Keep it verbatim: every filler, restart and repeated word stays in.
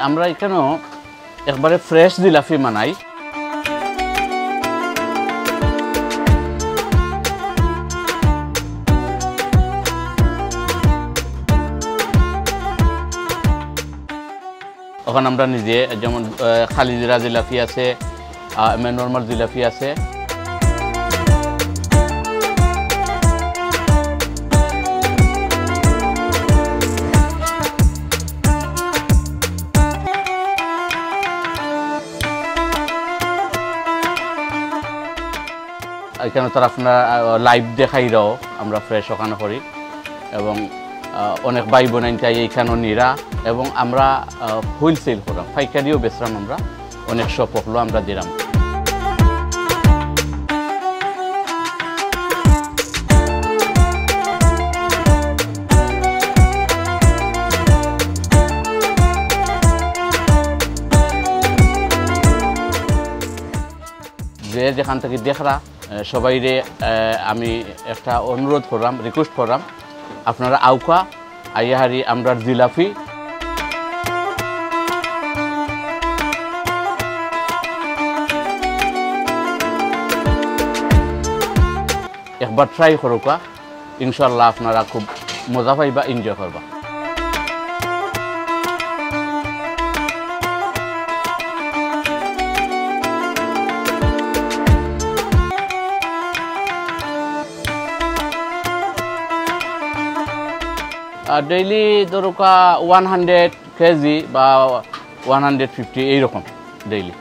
আমরা ইখানো একবারে ফ্রেশ জিলাপি বানাই। অখান আমরা নিজে, যেমন, আহ, খালি জিরা জিলাপি আছে, আহ, এমনি নরমাল জিলাপি আছে। ইখানো তো আপনারা, আহ, লাইভ দেখাইরাও আমরা ফ্রেশ অখান করি। এবং, আহ, অনেক ভাই বোনাইন্তে ইখানো নিরা এবং আমরা, আহ, হোলসেল করাম, পাইকারিও বেচরাম আমরা, অনেক শপ অকলো আমরা দিরাম। যে যেখান থাকি দেখরা, আহ, সবাইরে, আহ, আমি একটা অনুরোধ কররাম, রিকোয়েস্ট কররাম, আপনারা আউক্কা, আইয়া হারি আমরার জিলাপি একবার ট্রাই করউক্কা, ইনশাআল্লাহ আপনারা খুব মজা পাইবা, এনজয় করবা। আর ডেইলি ধরউক্কা ওয়ান হান্ড্রেড কেজি বা ওয়ান হান্ড্রেড ফিফটি এইরকম ডেইলি।